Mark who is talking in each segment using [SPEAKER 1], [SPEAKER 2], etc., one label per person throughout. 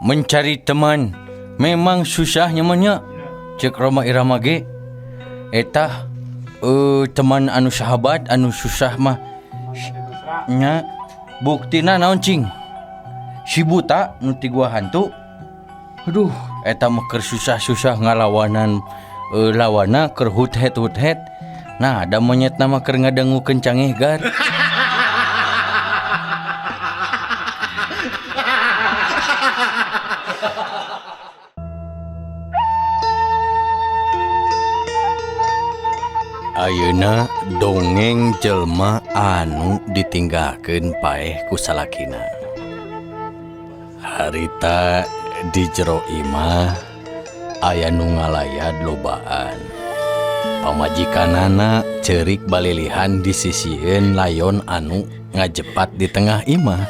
[SPEAKER 1] Mencari teman memang susahnya mah nya. Cek Rhoma Irama ge eta teman anu sahabat anu susah mah nya. Buktina naon cing, si buta nu ti gua hantu, aduh, eta mah keur susah-susah ngalawanan lawana keur hut-het hut-het. Nah, ada monyet nama keur ngadangukeun cangehgar. Ayeuna dongeng jelma anu ditinggalkeun paeh ku salakina. Harita di jero imah aya nu ngalayad lobaan. Pamajikanana ceurik balilihan di sisieun layon anu ngajepat di tengah imah.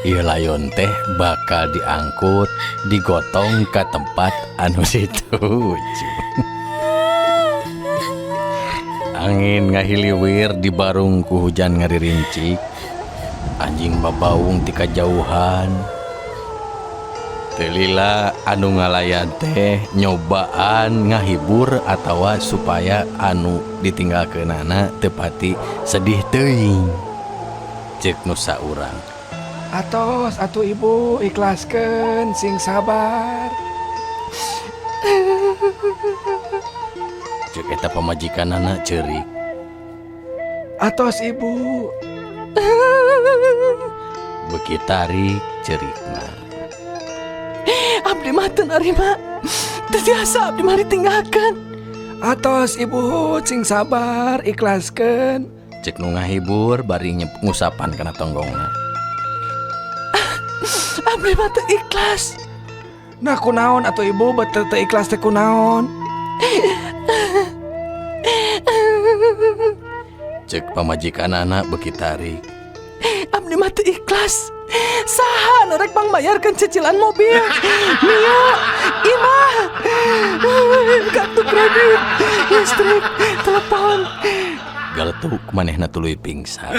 [SPEAKER 1] Ieu layon teh bakal diangkut, digotong ka tempat anu dituju. Angin ngahiliwir dibarung ku hujan ngaririncik. Anjing babaung ti kajauhan. Teu lila anu ngalayan teh nyobaan ngahibur atawa supaya anu ditinggalkeunana teu pati sedih teuing. Ceuk nu saurang.
[SPEAKER 2] Atos atuh Ibu, ikhlaskeun, sing sabar.
[SPEAKER 1] Ceuk eta pamajikanana ceurik.
[SPEAKER 2] Atos, Ibu.
[SPEAKER 1] Beuki tarik ceurikna.
[SPEAKER 3] Abdi mah teu narima. Teu tiasa abdi mah ditinggalkeun.
[SPEAKER 2] Atos, Ibu, sing sabar, ikhlaskeun.
[SPEAKER 1] Ceuk nu ngahibur bari ngusapan kana tonggongna.
[SPEAKER 3] Abdi mah teu ikhlas.
[SPEAKER 2] Nah, kunaon atuh, Ibu, bet teu ikhlas teh kunaon?
[SPEAKER 1] Ceuk pamajikanana beuki tarik.
[SPEAKER 3] Abdi mah teu ikhlas. Saha nu rek mangbayarkeun cicilan mobil, Mio, imah, kartu kredit, listrik, telepon?
[SPEAKER 1] Galetuk manehna tuluy pingsan.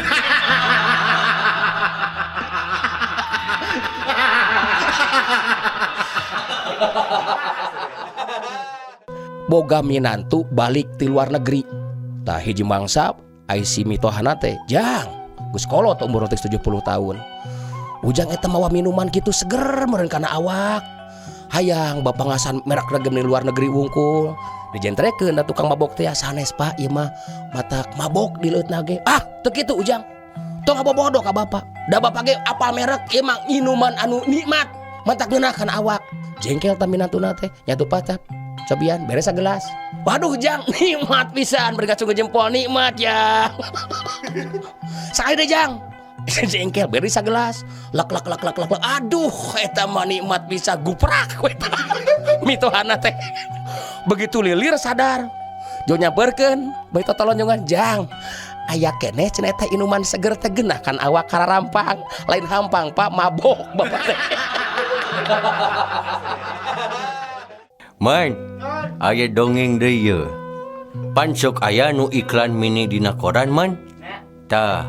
[SPEAKER 4] Boga minantu balik ti luar negeri. Tah, hiji mangsa ai si mitohana teh, jang, geus kolot, umur teh 70 tahun. Ujang, eta mawa minuman kitu seger meureun kana awak. Hayang bapak ngasan merek regem di luar negeri wungkul. Dijentrekeun da tukang mabok teh, "Sanes, Pak, ieu mah matak mabok di leueutna ge." "Ah, teu kitu, Ujang. Tong ngabobodo ka bapak. Da bapak ge apal merek, ieu mah minuman anu nikmat. Matak ngeunah kana awak." Jengkel ta minantuna teh, nyatu patap. Cobian beres gelas. "Waduh, Jang, nikmat pisan, bergacung jempol nikmat ya. Sakali deui, Jang." Jengkel, beri sagelas. Lek lek lek lek lek lek. "Aduh, eta mah nikmat bisa guprak we." Mitohana teh. Begitu lilir sadar. Jo nyamperkeun, bari totolonjongan, "Jang. Aya keneh cenah eta inuman seger teh geunah kan awak kararampang." "Lain hampang, Pak, mabok bapak teh."
[SPEAKER 1] Man, aya dongeng deui ye. Pan sok aya nu iklan mini dina koran, man. Tah,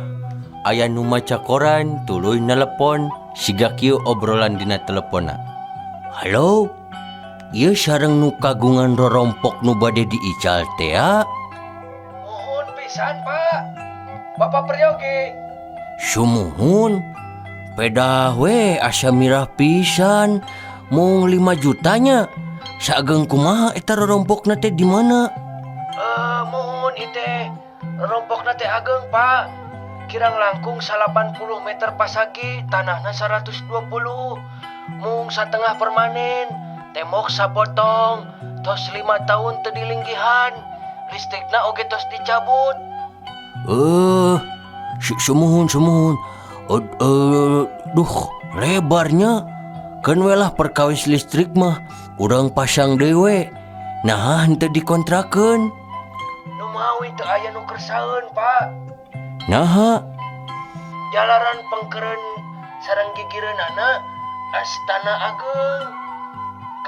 [SPEAKER 1] aya nu maca koran tuluy nelepon, siga kieu obrolan dina teleponna. "Halo? Ieu sareng nu kagungan rorompok nu bade diical tea?"
[SPEAKER 2] Muhun pisan, Pak. Bapak peryogi.
[SPEAKER 1] "Sumuhun. Pedah we asa mirah pisan. Mung 5 jutanya. Saageng kumaha eta rorompokna teh, di mana?"
[SPEAKER 2] Eh, muhun ite. Rompokna teh ageng, Pak. Kirang langkung 80 meter pasagi, tanahna 120. Mung satengah permanen, tembok sapotong, tos 5 tahun teu dilinggihan. Listrikna oge tos dicabut.
[SPEAKER 1] Eh, sumuhun, sumuhun. Duh, lebarnya. Keun we lah, perkawis listrik mah urang pasang deui we. Nah, henteu dikontrakeun?
[SPEAKER 2] Nu mawi teu aya nu kersaeun, Pak.
[SPEAKER 1] Naha?
[SPEAKER 2] Jalaran pengkeren sareng gigireunana astana ageng.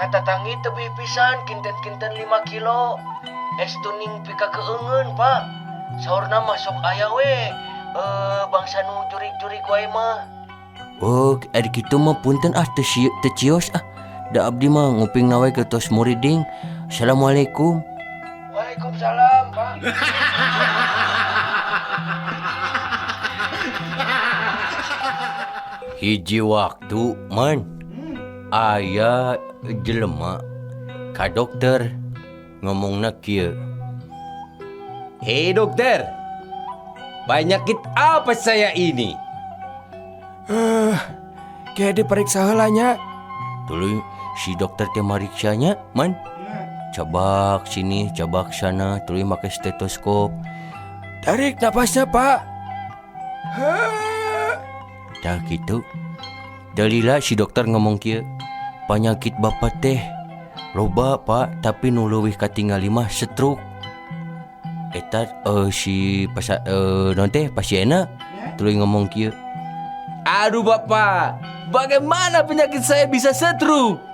[SPEAKER 2] Katatangi tebih pisan, kinten-kinten 5 kilo. Es tuning pika keungeun, Pak. Saurna masuk aya we. Eh, bangsa nu jurik-jurik wae mah.
[SPEAKER 1] Oh, ari kitu mah punten ah teu teu cios ah. Da abdi mah ngupingna we tos muriding. Assalamualaikum.
[SPEAKER 2] Waalaikumsalam, Pak.
[SPEAKER 1] Hiji waktu man aya jelema ka dokter ngomongna kieu.
[SPEAKER 5] Hei dokter, penyakit apa saya ini?
[SPEAKER 2] Kayak diperiksa heula nya.
[SPEAKER 1] Tuluy si dokter teh mariksanya man. Cabak sini, cabak sana, tuluy make stetoskop.
[SPEAKER 2] Tarik napasnya, Pak.
[SPEAKER 1] Tah kitu. Dalila si dokter ngomong kieu, penyakit bapak teh loba Pak, tapi nu leuwih katingali mah stroke. Eta si pasa naon teh pasienna tuluy ngomong kieu.
[SPEAKER 5] Aduh bapak, bagaimana penyakit saya bisa stroke?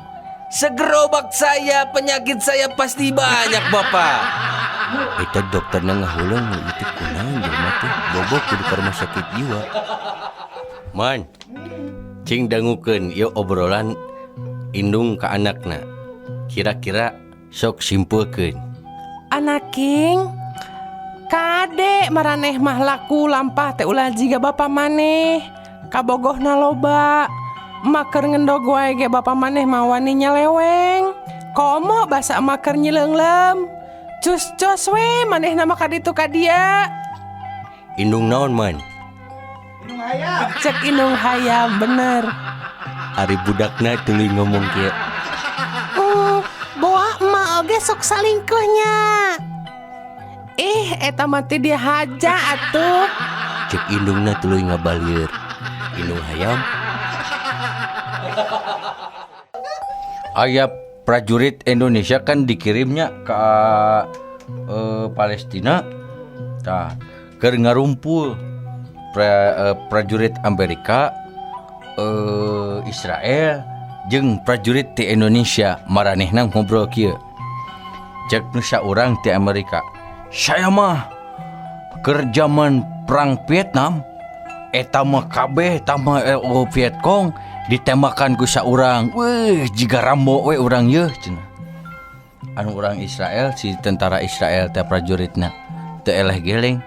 [SPEAKER 5] Segerobak saya, penyakit saya pasti banyak bapak.
[SPEAKER 1] Eta dokterna ngahuleung itu kunaon jelema teh bobok kudu ka rumah sakit jiwa. Man, cing dangukeun ieu obrolan indung ka anakna. Kira-kira sok simpulkeun.
[SPEAKER 3] Anak King, kade maraneh mah laku lampah teh ulah jiga bapa maneh. Kabogohna loba. Emak keur ngendog wae ge bapa maneh mah wani nyeleweng. Komo basa emak keur nyileunglem. Cus-cus we manehna mah kaditu ka dia.
[SPEAKER 1] Indung naon man?
[SPEAKER 3] Cek indung hayam bener.
[SPEAKER 1] Ari budakna tuluy ngomong kieu.
[SPEAKER 3] Boa emak oge sok salingkuhnya. Ih, eta mah teh dia haja atuh.
[SPEAKER 1] Cek indungna tuluy ngabalieur. Indung hayam. Aya prajurit Indonesia kan dikirimnya ke Palestina. Tah, keur ngarumpul prajurit Amerika, Israel jeung prajurit ti Indonesia maranehna ngobrol kieu. Cek nu saurang ti Amerika, saya mah keur jaman perang Vietnam eta mah kabeh eta mah Vietcong ditembakan ku saurang. Weh, jiga Rambo we urang yeuh cenah. Anu urang Israel si tentara Israel teh prajuritna teu eleh geleng.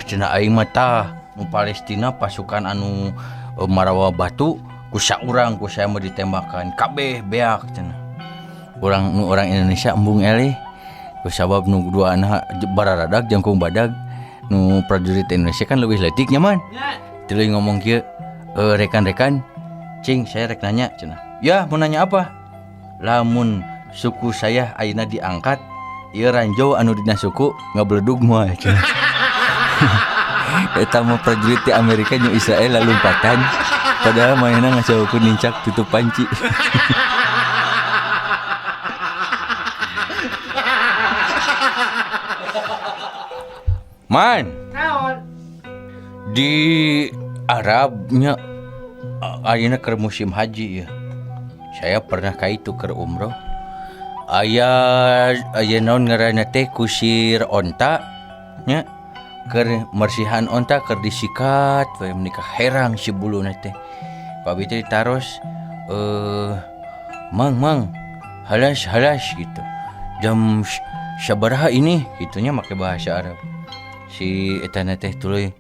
[SPEAKER 1] Cenah aing mah tah nu Palestina pasukan anu marawa batu ku saurang ku saya mah ditembakan kabeh beak cenah. Urang nu urang Indonesia embung eleh ku sabab nu duana bararadag jangkung badag. Nu prajurit Indonesia kan leuwih leutik nya man. Tuluy ngomong kieu, rekan-rekan, cing saya rek nanya cenah. Ya, mau nanya apa? Lamun suku saya ayeuna diangkat, ieu ranjau anu dina suku ngabeledug moal cenah. Eta mah prajurit ti Amerika jeung Israel lalumpatan, padahal manehna ngasaukeun nincak tutup panci. Man.
[SPEAKER 3] Naon?
[SPEAKER 1] Di Arabnya ayeuna keur musim haji ya. Saya pernah ka itu keur umroh. Aya aya naon ngaranna teh kusir onta nya. Keur mersihan onta keur disikat we meuni herang si buluna teh. Ku abi teh ditaros mang mang halas halas gitu. Jam sabaraha ini gitunya make bahasa Arab. Si etana teh tuluy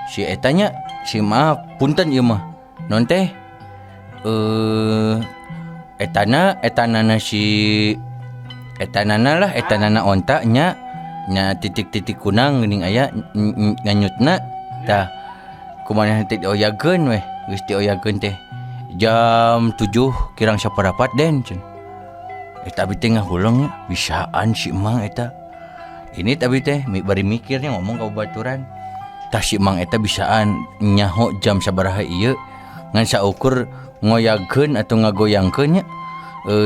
[SPEAKER 1] si etanya si maaf punten ieu mah non teh etana etanana si etanana lah etanana onta nya nya titik-titik kunang geuning aya nganyutna tah kumaha teh dioyageun weh geus dioyageun teh jam 7 kirang saparapat den cenah. Eta abi teh ngahuleng bisaan si emang eta. Ini tapi teh bari mikirnya ngomong ka babaturan. Tah si emang eta bisaan nyaho jam sabaraha ieu ngan saukur ngoyagkeun atau ngagoyangkeun nya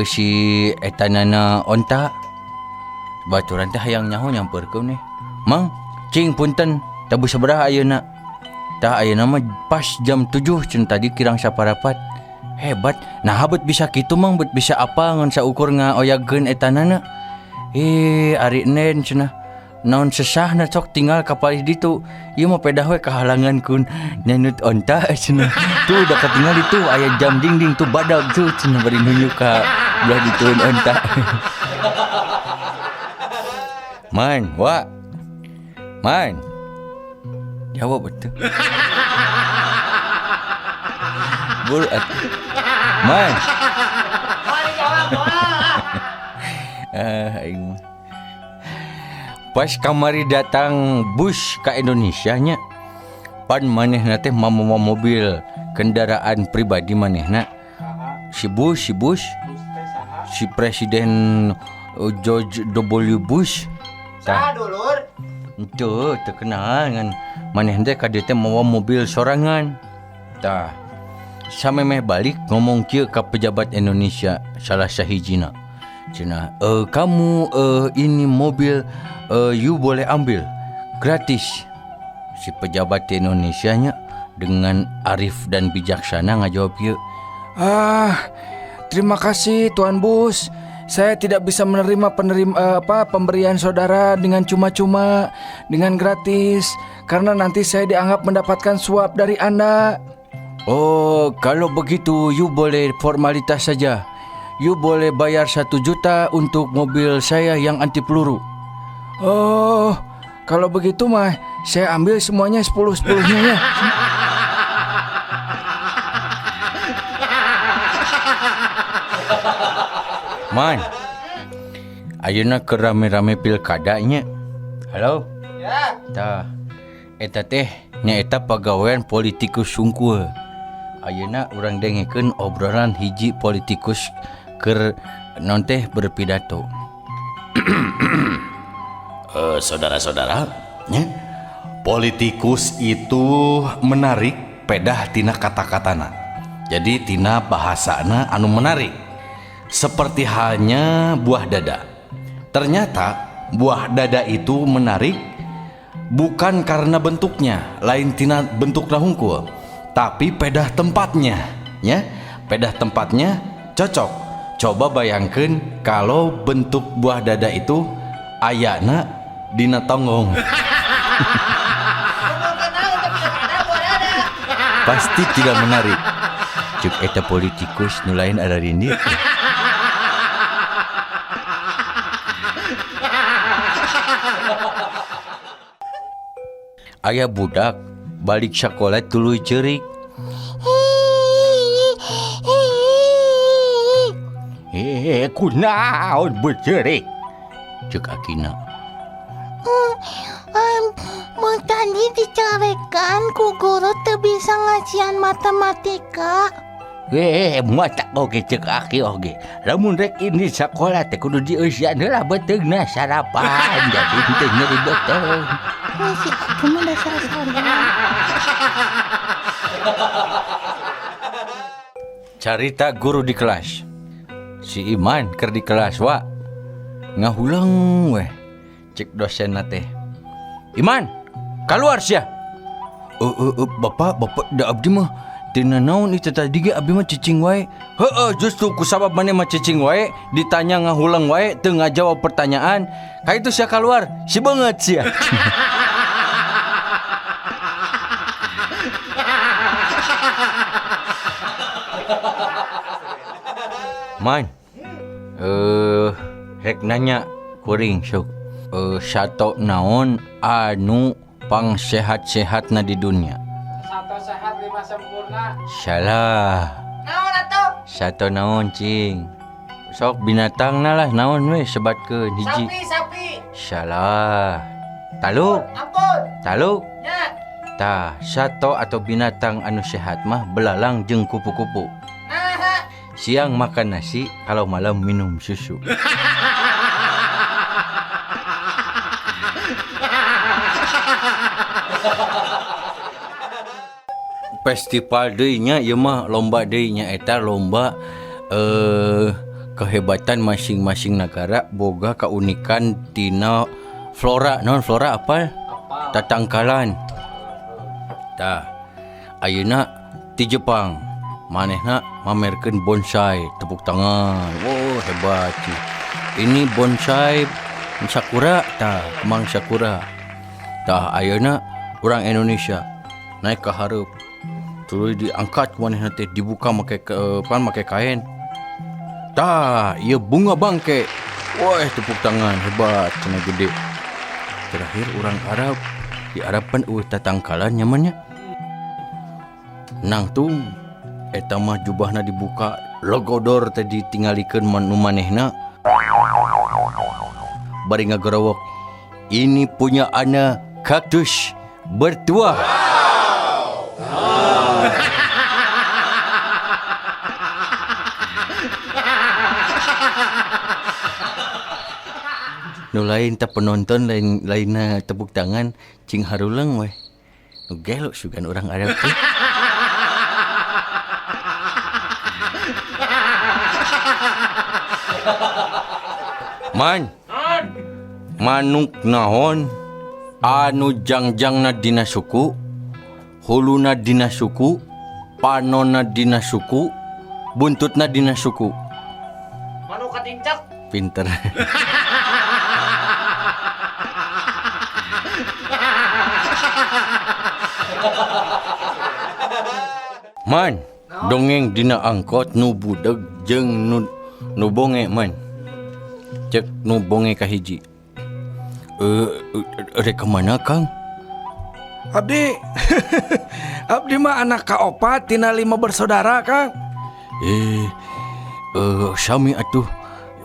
[SPEAKER 1] si etanana onta. Baturan teh hayang nyaho nyamperkeun nih. Mang, cing punten tabu sabaraha ayeuna? Tah ayeuna mah pas jam 7 cenah tadi kirang saparapat. Hebat. Nah bet bisa kitu mang bet bisa apa ngan saukur ngaoyagkeun etanana. Ari nen cenah. Naon sesahna sok tinggal ka palih ditu. Ieu mah pedah we kahalangan ku nyanut onta cenah. Tuh da katingali tuh aya jam dingding tuh badag tuh cenah bari nunjuk ka belah ditueun onta. Man, wa. Man. Jawab betul. Buru atuh. Man. Ah, aing mah. Pas kamari datang Bush ka Indonesia nya. Pan manehna teh mamawa mobil kendaraan pribadi manehna. Si Bush, si Bush. Si Presiden George W. Bush. Tah. Henteu, teu kenal ngan manehna teh ka dieu teh mawa mobil sorangan. Tah. Samemeh balik ngomong kieu ka pejabat Indonesia salah sahijina. Cenah, kamu ini mobil you boleh ambil gratis. Si pejabat di Indonesia nya dengan arif dan bijaksana ngajawab kieu.
[SPEAKER 6] Ah, terima kasih Tuan Bus. Saya tidak bisa menerima pemberian saudara dengan cuma-cuma, dengan gratis, karena nanti saya dianggap mendapatkan suap dari Anda.
[SPEAKER 1] Oh, kalau begitu you boleh formalitas saja. You boleh bayar 1 juta untuk mobil saya yang anti peluru.
[SPEAKER 6] Oh, kalau begitu mah saya ambil semuanya 10-10-nya ya.
[SPEAKER 1] Man, ayeuna keur rame-rame pilkada nya. Halo?
[SPEAKER 2] Ya.
[SPEAKER 1] Tah, eta teh nyaeta pagawean politikus sungkul. Ayeuna urang dengekeun obrolan hiji politikus keur naon teh berpidato.
[SPEAKER 7] Saudara-saudara, ya, politikus itu menarik pedah tina kata-katana. Jadi tina bahasana anu menarik. Seperti halnya buah dada. Ternyata buah dada itu menarik bukan karena bentuknya, lain tina bentukna hungkul, tapi pedah tempatnya, ya. Pedah tempatnya cocok. Coba bayangkan kalau bentuk buah dada itu ayana dina tonggong. Pasti tidak menarik. Cuk eta politikus nu lain ada rindi. Aya budak balik sekolah tuluy ceurik. Hehehe, kunaon beuceurik? Ceuk akina.
[SPEAKER 8] Mun tadi dicarekan ku guru teu bisa ngajian matematika.
[SPEAKER 1] Mata oge ceuk aki oge. Lamun rek ini sekolah teh kudu dieusian heula beuteungna sarapan jadi teu nyeri beuteung.
[SPEAKER 8] Si aki mah dasar sarua.
[SPEAKER 1] Carita guru di kelas. Si Iman keur di kelas wa. Ngahuleng weh. Cek dosenna teh. Iman, keluar sia. Bapak, bapak da abdi mah tina naon itu tadi ge abdi mah cicing wae. Heeh, justru kusabab maneh mah cicing wae, ditanya ngahuleng wae teu ngajawab pertanyaan. Ka itu sia keluar, si beungeut sia. Man, rek nanya kuring sok. Sato naon anu pangsehat-sehatna di dunia?
[SPEAKER 3] Sato sehat 5 sempurna.
[SPEAKER 1] Salah.
[SPEAKER 8] Naon atuh?
[SPEAKER 1] Sato naon cing? Sok binatangna lah naon we sebatkeun hiji.
[SPEAKER 8] Sapi, sapi.
[SPEAKER 1] Salah. Taluk.
[SPEAKER 8] Ampun.
[SPEAKER 1] Taluk.
[SPEAKER 8] Nya.
[SPEAKER 1] Tah, sato atau binatang anu sehat mah belalang jeung kupu-kupu.
[SPEAKER 8] Naha.
[SPEAKER 1] Siang makan nasi, kalau malam minum susu. Festival deui nya ieu mah lomba deui nya eta lomba kehebatan masing-masing negara boga keunikan tina flora. Naon flora apal? Tatangkalan. Tah, ayeuna ti Jepang manehna mamerkeun bonsai, tepuk tangan. Wow, hebat sih. Ini bonsai Sakura tah Kemang Sakura. Tah ayeuna urang Indonesia naik ka hareup. Tuluy diangkat ku manehna teh dibuka make pan make kain. Tah ieu bunga bangke. Wah tepuk tangan hebat cenah gede. Terakhir urang Arab di Arab pan eueuh tatangkalan nyaman nya. Nangtung eta mah jubahna dibuka logodor teh ditinggalikeun nu manehna bari ngagerowok ini punya ana kaktus bertuah. Wow. Nu lain teh penonton lain lainna tepuk tangan cing haruleung weh. Nu gelo sugan urang Arab teh. Man. Manuk naon anu jangjangna dina suku, huluna dina suku, panona dina suku, buntutna dina suku.
[SPEAKER 2] Manuk katincak.
[SPEAKER 1] Pinter. Man, dongeng dina angkot nu budeg jeung nu bonge man. Cek nu bonge kahiji. Rek ka mana Kang?
[SPEAKER 6] Abdi. Abdi mah anak kaopat tina 5 bersaudara Kang.
[SPEAKER 1] Sami atuh.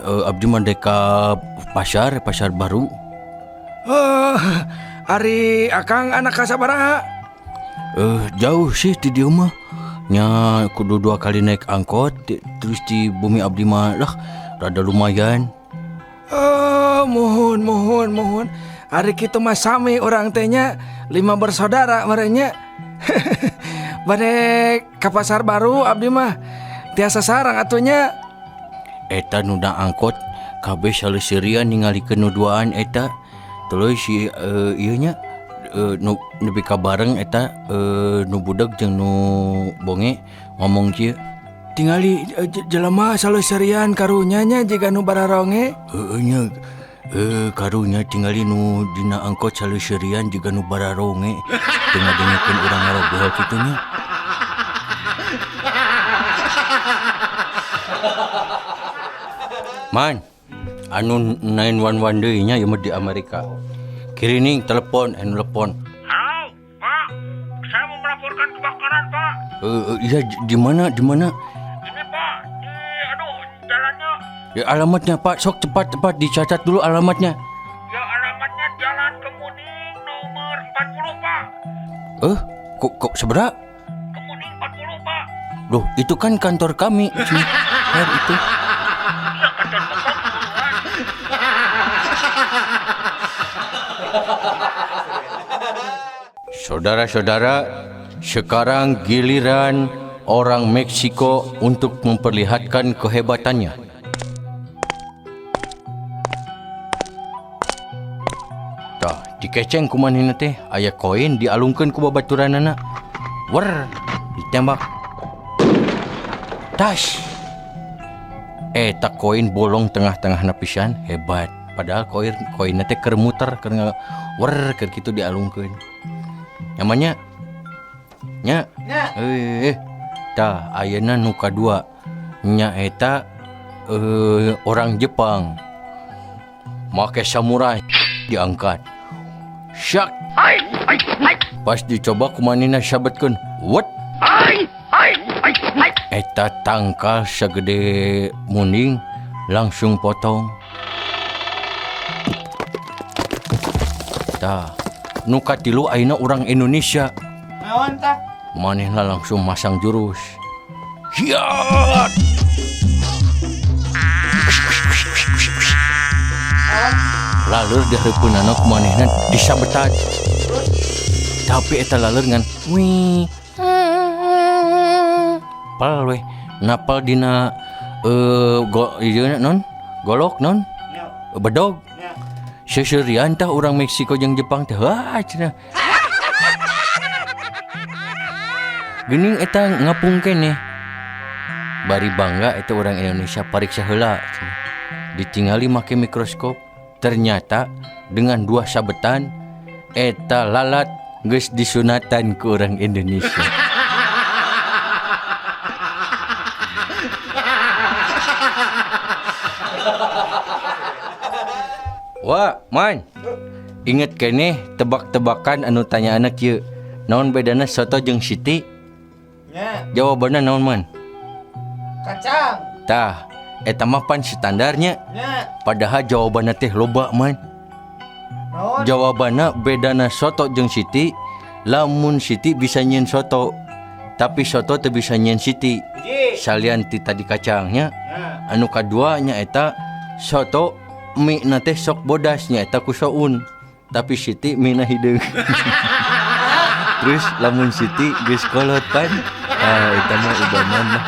[SPEAKER 1] Abdi mah dek ka pasar baru.
[SPEAKER 6] Ari Akang anak kasabaraha?
[SPEAKER 1] Jauh sih ti dieu mah. Nya kudu 2 kali naik angkot terus di bumi abdi mah lah rada lumayan.
[SPEAKER 6] Mohon mohon. Ari kitu mah sami urang teh nya 5 bersaudara merenya. Bade ka pasar baru abdi mah tiasa sarang atuh nya.
[SPEAKER 1] Eta nu na angkot kabeh saleseurian ningalikeun nu duaan eta. Tuluy si ieu nya nu nepi ka bareng eta nu budeg jeung nu bonge ngomong kieu.
[SPEAKER 6] Tingali jelema saleseurian karunya nya jiga nu bararonge.
[SPEAKER 1] Heueuh nya. Karunya tingali nu dina angkot saleseurian jiga nu bararonge. Teu ngadengekeun urang ngarobrol kitu nya. Man, anu 911 deui nya ieu mah di Amerika. Kirining telepon, anu telepon.
[SPEAKER 9] Halo, Pak. Saya mau melaporkan kebakaran, Pak.
[SPEAKER 1] Iya, di mana? Di mana?
[SPEAKER 9] Ini, Pak. Di jalannya.
[SPEAKER 1] Ya, alamatnya, Pak. Sok cepat dicatat dulu alamatnya.
[SPEAKER 9] Ya, alamatnya Jalan Kemuning nomor 40, Pak.
[SPEAKER 1] Kok seberapa?
[SPEAKER 9] Kemuning 40, Pak.
[SPEAKER 1] Loh, itu kan kantor kami. Ya, itu.
[SPEAKER 9] Ya, kantor Bapak puluhan.
[SPEAKER 1] Saudara-saudara, sekarang giliran orang Meksiko untuk memperlihatkan kehebatannya. Tah, dikeceng ku manehna teh, aya koin dialungkeun ku babaturanana. Wer, ditembak. Tas. Eta koin bolong tengah-tengahna pisan, hebat. Padahal koinna teh keur muter, keur wer keur kitu dialungkeun. Namanya nya. Tah ayeuna nu kadua nya eta orang Jepang make samurai diangkat. Syak. Pas dicoba kumanina sabetkeun. What? Eta tangkal sagede munding langsung potong. Tah nu katilu ayeuna urang Indonesia.
[SPEAKER 2] Naon tah?
[SPEAKER 1] Manehna langsung masang jurus. Hiat. Laleur di hareupeunana ku manehna disabetan. Tapi eta laleur ngan wih. Pal weh, napal dina ieu non? Golok non? Bedog. Seuseurian tah urang Meksiko jeung Jepang teh. Wah cenah. Geuning eta ngapung keneh. Bari bangga eta urang Indonesia pariksa heula cenah. Ditingali make mikroskop. Ternyata dengan dua sabetan eta lalat geus disunatan ku urang Indonesia. Wah, man. Inget keneh tebak-tebakan anu tanyaanna kieu. Naon bedana soto jeung Siti?
[SPEAKER 6] Nya.
[SPEAKER 1] Jawabanna naon, man?
[SPEAKER 6] Kacang.
[SPEAKER 1] Tah, eta mah pan standarnya.
[SPEAKER 6] Nya.
[SPEAKER 1] Padahal jawabanna teh loba, man.
[SPEAKER 6] Naon?
[SPEAKER 1] Jawabanna bedana soto jeung Siti, lamun Siti bisa nyieun soto, tapi soto teu bisa nyieun Siti.
[SPEAKER 6] Hiji.
[SPEAKER 1] Salian ti tadi kacangnya.
[SPEAKER 6] Nya.
[SPEAKER 1] Anu kadua nya eta soto mie na teh sok bodas nya eta ku soun, tapi Siti mie na hideung. Terus lamun Siti geus kolot pan, ah eta mah ubaman lah.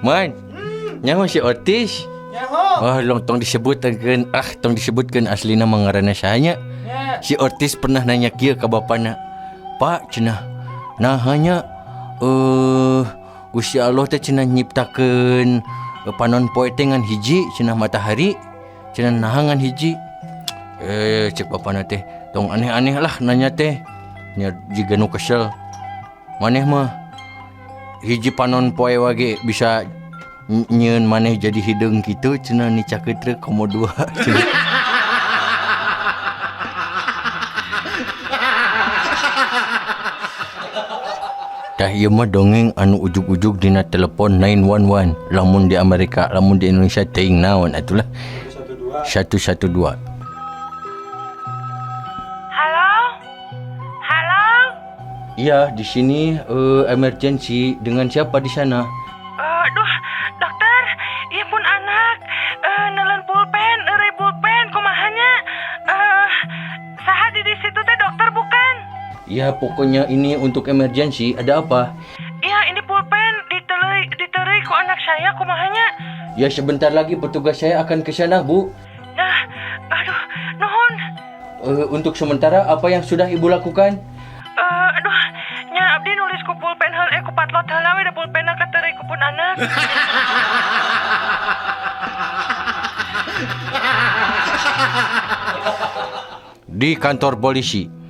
[SPEAKER 1] Man, nyaho si Otis?
[SPEAKER 6] Nyaho.
[SPEAKER 1] Wah, long tong disebutkeun, ah tong disebutkeun aslina mah ngaranna saha nya.
[SPEAKER 6] Nya.
[SPEAKER 1] Si Otis pernah nanya kieu ka bapana. Pak cenah, naha nya Gusti Allah teh cenah nyiptakeun panon poe teh ngan hiji cenah matahari, cenah naha ngan hiji. Cek bapana teh, tong aneh-aneh lah nanya teh. Nya jiga nu kesel. Maneh mah hiji panon poe wage bisa nyieun maneh jadi hideung kitu cenah ni cakeut komo dua cenah. Tah ieu mah dongeng anu ujug-ujug dina telepon 911 lamun di Amerika, lamun di Indonesia teuing naon atulah. 112.
[SPEAKER 3] Halo? Halo?
[SPEAKER 1] Iya, di sini emergency. Dengan siapa di sana?
[SPEAKER 3] Duh, dokter, ieu pun anak nelen pulpen, eureui pulpen kumaha nya? Saha di situ teh dokter bukan?
[SPEAKER 1] Ya, pokoknya ini untuk emergency. Ada apa?
[SPEAKER 3] Iya, ini pulpen diteuleuy ku anak saya kumaha nya?
[SPEAKER 1] Ya, sebentar lagi petugas saya akan ke sana, Bu.
[SPEAKER 3] Nah, aduh, nuhun.
[SPEAKER 1] Untuk sementara apa yang sudah Ibu lakukan?
[SPEAKER 3] Aduh, nya abdi nulis ku pulpen heul ku patlot heula we da pulpenna kateureuy ku pun anak.
[SPEAKER 1] Di kantor polisi.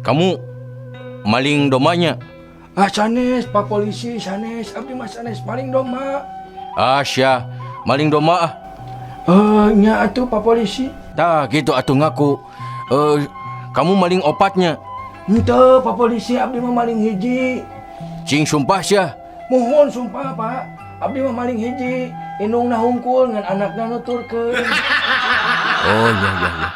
[SPEAKER 1] Kamu maling domanya?
[SPEAKER 6] Ah, sanes, Pak Polisi, sanes. Abdi mah sanes maling domba.
[SPEAKER 1] Ah, sia, maling domba ah.
[SPEAKER 6] Nya atuh Pak Polisi.
[SPEAKER 1] Tah, gitu atuh ngaku. Kamu maling opatnya?
[SPEAKER 6] Henteu, Pak Polisi, abdi mah maling hiji.
[SPEAKER 1] Cing sumpah sia.
[SPEAKER 6] Mohon sumpah, Pak. Abdi mah maling hiji. Indungna hungkul ngan anakna nuturkeun.
[SPEAKER 1] Oh, iya iya iya.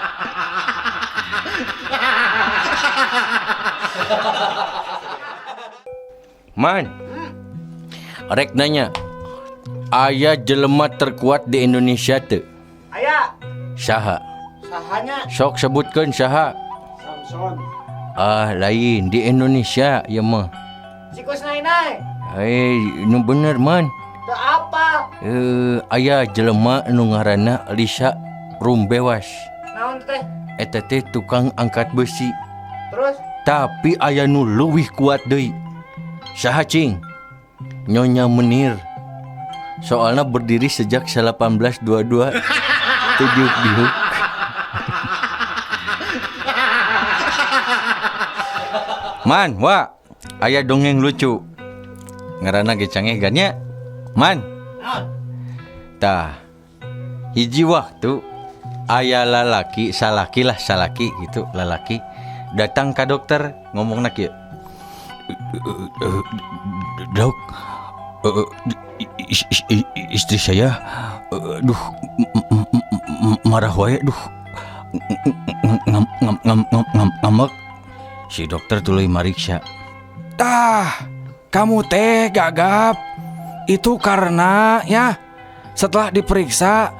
[SPEAKER 1] Man, rek nanya, aya jelema terkuat di Indonesia teu?
[SPEAKER 6] Aya.
[SPEAKER 1] Saha?
[SPEAKER 6] Sahanya?
[SPEAKER 1] Sok sebutkeun saha?
[SPEAKER 6] Samson.
[SPEAKER 1] Ah, lain di Indonesia ya mah.
[SPEAKER 6] Sikus nainai.
[SPEAKER 1] Nu bener man.
[SPEAKER 6] Teu apa?
[SPEAKER 1] Aya jelema nu ngaranna Lisa Rumbewas.
[SPEAKER 6] Naon teh?
[SPEAKER 1] Eta teh tukang angkat besi.
[SPEAKER 6] Terus?
[SPEAKER 1] Tapi aya nu leuwih kuat deui. Saha cing? Nyonya Menir. Soalna berdiri sejak 1822. Teu diuk-diuk. Man, wa, aya dongeng lucu. Ngaranna ge cangeh gan nya. Man. Tah. Hiji waktu aya lalaki, salaki lah, salaki gitu, lalaki datang ka dokter ngomongna kieu. Dok, istri saya, duh, marah wae, duh, ngambek. Si dokter tuluy mariksa.
[SPEAKER 6] Tah, kamu teh gagap. Itu karena ya setelah diperiksa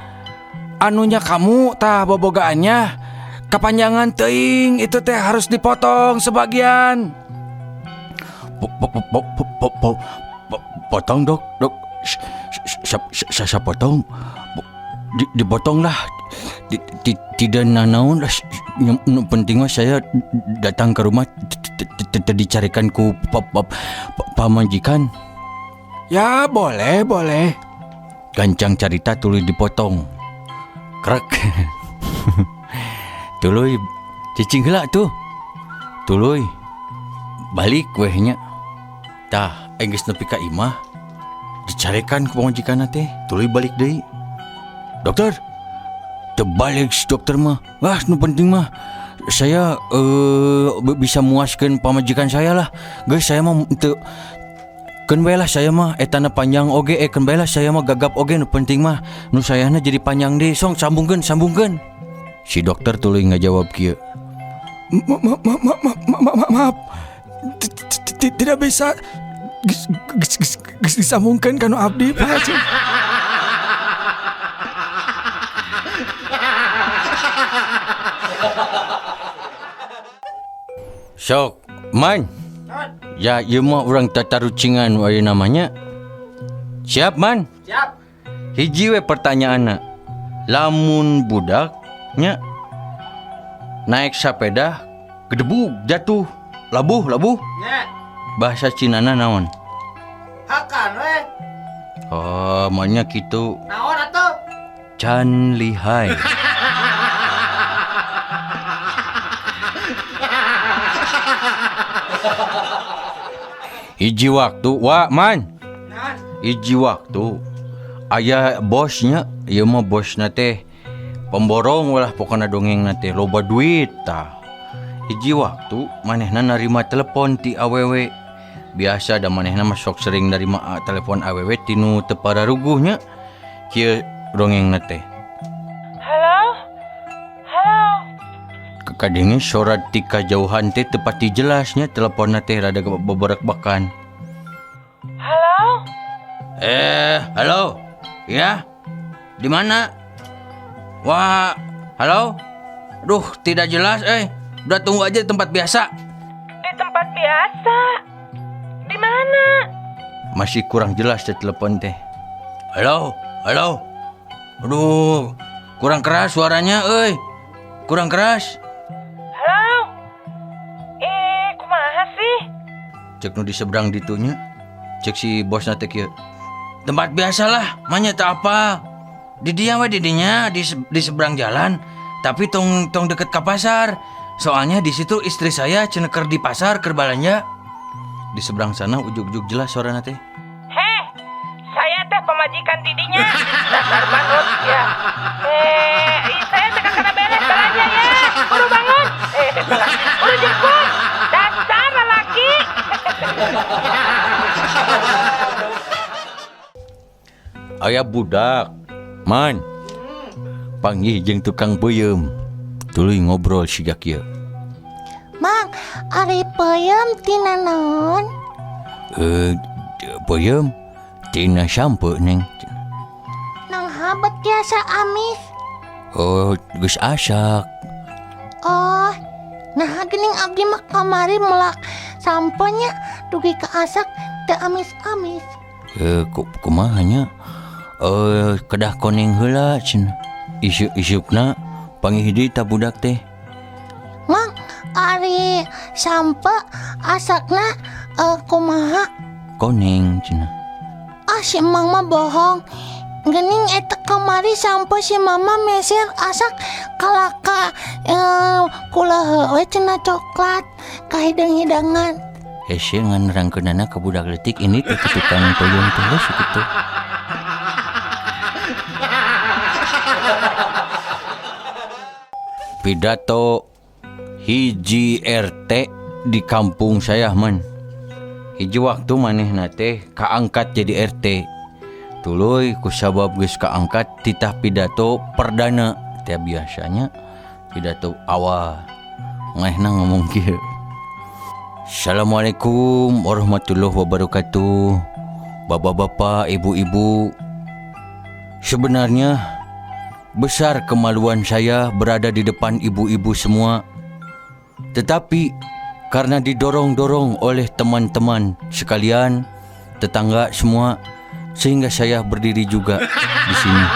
[SPEAKER 6] anunya kamu tah bobogaannya kepanjangan teuing, itu teh harus dipotong sebagian.
[SPEAKER 1] Potong dok, dok, saya potong, dipotong lah, tidak nanaon lah. Yang penting mah saya datang ke rumah dicarikan ku pamajikan.
[SPEAKER 6] Ya boleh, boleh.
[SPEAKER 1] Gancang carita tuluy dipotong. Krek. Tuluy cicing heula tuh. Tuluy balik weh nya. Tah, geus nepi ka imah dicarekan ku pamajikanna teh, tuluy balik deui. Dokter, terbalik si dokter mah. Wah, nu penting mah saya bisa muaskeun pamajikan saya lah. Geus saya mah teu keun bae lah saya mah etana panjang oge, keun bae lah saya mah gagap oge, nu penting mah nu sayana jadi panjang deui. Song sambungkeun, sambungkeun. Si dokter tuluy ngajawab kieu.
[SPEAKER 6] Maaf. Tidak bisa disambungkeun kanu abdi, Pak.
[SPEAKER 1] Sok, man. Ya, ieu mah urang tatarucingan wae namanya. Siap, man?
[SPEAKER 2] Siap.
[SPEAKER 1] Hiji we pertanyaanna. Lamun budak nya naik sepeda gedebug jatuh, labuh, labuh.
[SPEAKER 2] Nya.
[SPEAKER 1] Bahasa Cinana naon?
[SPEAKER 2] Hakan we.
[SPEAKER 1] Oh, maknya kitu.
[SPEAKER 2] Naon atuh?
[SPEAKER 1] Can lihai. Hiji waktu, wa man. Hiji waktu aya bosnya, ieu mah bosna teh pemborong lah pokona dongengna teh loba duit tah. Hiji waktu manehna narima telepon ti awewe. Biasa da manehna mah sok sering narima telepon awewe tinu teu pararuguhnya. Kieu dongengna teh.
[SPEAKER 3] Halo? Halo?
[SPEAKER 1] Kadenge suara ti kajauhan teh teu pati jelasnya teleponnya teh rada beberek-bekan.
[SPEAKER 3] Halo?
[SPEAKER 1] Halo? Ya? Di mana? Wah, halo? Duh, tidak jelas. Udah tunggu aja di tempat biasa.
[SPEAKER 3] Di tempat biasa? Di mana?
[SPEAKER 1] Masih kurang jelas teh telepon teh. Halo? Halo? Aduh, kurang keras suaranya, Kurang keras.
[SPEAKER 3] Halo? Kumaha sih?
[SPEAKER 1] Cek nu di seberang ditunya. Cek si bosna teh kieu. Tempat biasalah, manya tak apa. Di dia we didinya di seberang jalan, tapi tong deket ke pasar. Soalnya di situ istri saya cenah keur di pasar keur balanja. Di seberang sana ujug-ujug jelas suarana teh.
[SPEAKER 3] Heh, saya teh pamajikan didinya. Dasar banget ya. Saya teh kakak beres balanja ya. Buru bangun. Buru jemput. Dasar lelaki.
[SPEAKER 1] Aya budak, man. Panggih jeung tukang peuyeum. Tuluy ngobrol siga kieu.
[SPEAKER 8] Mang, ari peuyeum tina naon?
[SPEAKER 1] Peuyeum tina sampe, Neng.
[SPEAKER 8] Nang habet biasa amis.
[SPEAKER 1] Oh, geus asak.
[SPEAKER 8] Oh, nah geuning abdi mah kamari melak sampenya dugi ka asak teu amis-amis.
[SPEAKER 1] Kumaha nya? Kedah koneng heula cenah. Isuk-isukna panggih deui ta budak teh.
[SPEAKER 8] Mang, ari sampe asakna kumaha?
[SPEAKER 1] Koneng cenah.
[SPEAKER 8] Ah, si Mang mah bohong. Gening eta kamari sampe si mama meser asak kalaka kula we cenah coklat kahidang-hidangan.
[SPEAKER 1] Hese ngan rangkeunana ka budak leutik ini teh ke tukang peuyeum teh geus kitu. Pidato hiji RT di kampung saya man. Hiji waktu manehna teh kaangkat jadi RT. Tuluy kusabab geus kaangkat titah pidato perdana. Teh biasanya pidato awal. Manehna ngomong kieu. Assalamualaikum warahmatullahi wabarakatuh. Bapak-bapak, ibu-ibu. Sebenarnya besar kemaluan saya berada di depan ibu-ibu semua. Tetapi karena didorong-dorong oleh teman-teman sekalian, tetangga semua, sehingga saya berdiri juga di sini.